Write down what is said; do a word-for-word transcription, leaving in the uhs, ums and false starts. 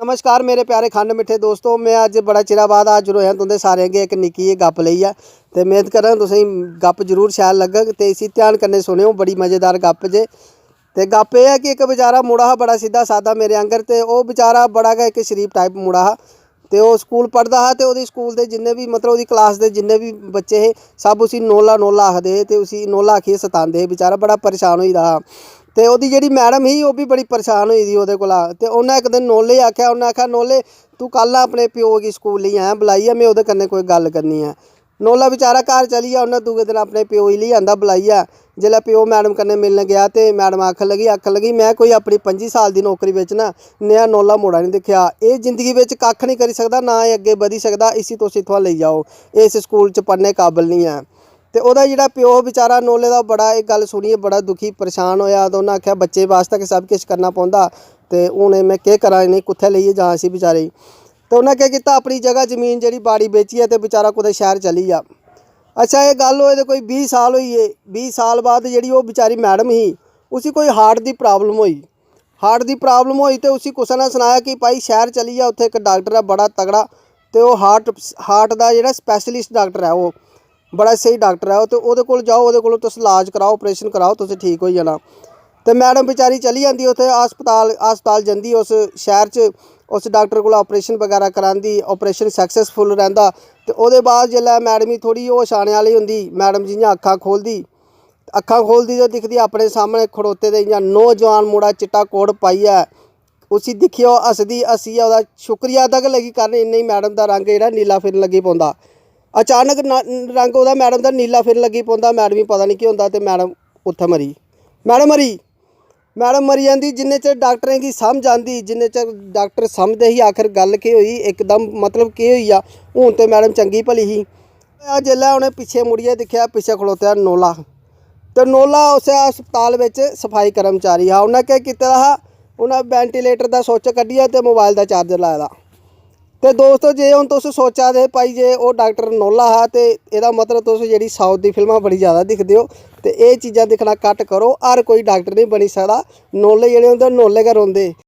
नमस्कार मेरे प्यारे खंड मिट्ठे दोस्तो, में अज्ज बड़ा चिरा बाद हाजर होया तुंदे सारें अग्गें इक निक्की जेही गप्प लेइयै। ते मेद करां तुसेंगी गप्प जरूर शैल लग्गग ते इसी ध्यान कन्नै सुनेओ, बड़ी मज़ेदार गप्प जे। ते गप्प एह् ऐ कि इक बेचारा मुड़ा हा, बड़ा सिद्धा सादा मेरे आंगर, ते ओह् बेचारा बड़ा गै इक शरीफ टाइप मुड़ा हा। ते ओह् स्कूल पढ़दा हा ते ओह्दी स्कूल दे जिन्ने बी, मतलब, ओह्दी क्लास दे जिन्ने बी बच्चे हे, सब उसी नोला नोला आखदे हे ते उसी नोला आखियै सतांदे हे। बेचारा बड़ा परेशान होई दा हा। ते ओह्दी जेह्ड़ी मैडम ही, ओह् बी बड़ी परेशान होई दी ओह्दे कोला। ते उन्नै इक दिन नोले गी आखेआ, उन्नै आखेआ, "नोले, तूं कल ना अपने प्यो गी स्कूल लेई आयां बलाइयै, में ओह्दे कन्नै कोई गल्ल करनी ऐ।" नोला बेचारा घर चली गेआ, उन्नै दूए दिन अपने प्यो गी लेई आंदा बलाइयै। जेल्लै प्यो मैडम कन्नै मिलन गेआ ते मैडम आखन लगी, आखन लगी, "में कोई अपनी पंजी साल दी नौकरी बिच ना नेहा नोला मुड़ा निं दिक्खेआ। एह् जिंदगी बिच कक्ख निं करी सकदा, ना एह् अग्गें बधी सकदा, इसी तुस इत्थुआं लेई जाओ, एह् इस स्कूल च पढ़ने काबल निं ऐ।" ते ओह्दा जेह्ड़ा प्यो बेचारा नोले दा, बड़ा एह् गल्ल सुनियै बड़ा दुखी परेशान होएआ। ते उन्नै आखेआ, "बच्चे बास्तै गै सब किश करना पौंदा, ते हून एह् में केह् करां, इ'नेंगी कुत्थै लेइयै जां इसी बेचारे गी?" ते उन्नै केह् कीता, अपनी जगह जमीन जेह्ड़ी बाड़ी बेचियै ते बेचारा कुतै शैह्र चली गेआ। अच्छा, एह् गल्ल होए दे कोई बीह् साल होई गे। बीह् साल बाद जेह्ड़ी ओह् बेचारी मैडम ही, उसी कोई हार्ट दी प्रॉब्लम होई। हार्ट दी प्रॉब्लम होई ते उसी कुसै ने सनाया कि भाई शैह्र चली जा, उत्थै इक डाक्टर ऐ बड़ा तगड़ा, ते ओह् हार्ट, हार्ट दा जेह्ड़ा स्पैशलिस्ट डाक्टर ऐ, ओह् बड़ा स्हेई डाक्टर ऐ ओह्, ते ओह्दे कोल जाओ, ओह्दे कोल तुस इलाज कराओ, ऑपरेशन कराओ, तुस ठीक होई जाना। ते मैडम बेचारी चली जंदी उत्थै अस्पताल, अस्पताल जंदी उस शैह्र च, उस डाक्टर कोला ऑपरेशन बगैरा करांदी, ऑपरेशन सक्सैसफुल रैंह्दा। ते ओह्दे बाद जेल्लै मैडम गी थोह्ड़ी होश आने आह्ली होंदी, मैडम जि'यां अक्खां खोह्लदी, अक्खां खोह्लदी ते दिखदी अपने सामनै खड़ोते दे इ'यां नौजवान मुड़ा चिट्टा कोट पाइयै, उसी दिक्खियै ओह् हसदी, हस्सियै ओह्दा शुक्रिया अदा गै लगी करन, इन्ने गी मैडम दा रंग जेह्ड़ा नीला फिरन लगी पौंदा। अचानक न-, रंग ओह्दा मैडम दा नीला फिरन लगी पौंदा, मैडम गी पता निं केह् होंदा ते मैडम उत्थै मरी, मैडम मरी, मैडम मरी जंदी। जिन्ने चिर डाक्टरें गी समझ आंदी, जिन्ने चिर डाक्टर समझदे ही आखर गल्ल केह् होई, इकदम मतलब केह् होई गेआ, हून ते मैडम चंगी भली ही। जेल्लै उ'नें पिच्छे मुड़ियै दिक्खेआ, पिच्छे खड़ोते दा नोला, ते नोला उस अस्पताल बिच सफाई कर्मचारी हा। उन्नै केह् कीते दा हा, उन्नै वेंटिलेटर दा सुच्च कड्ढियै ते मोबाइल दा चार्जर लाए दा। ते दोस्तो, जे हून तुस सोचा दे भाई जे ओह् डाक्टर नोला हा, ते एह्दा मतलब तुस जेह्ड़ी साउथ दी फिल्मां बड़ी ज़्यादा दिखदे ओ, ते एह् चीज़ां दिक्खना घट्ट करो। हर कोई डाक्टर निं बनी सकदा, नोले जेह्ड़े होंदे, नोले गै रौंह्दे।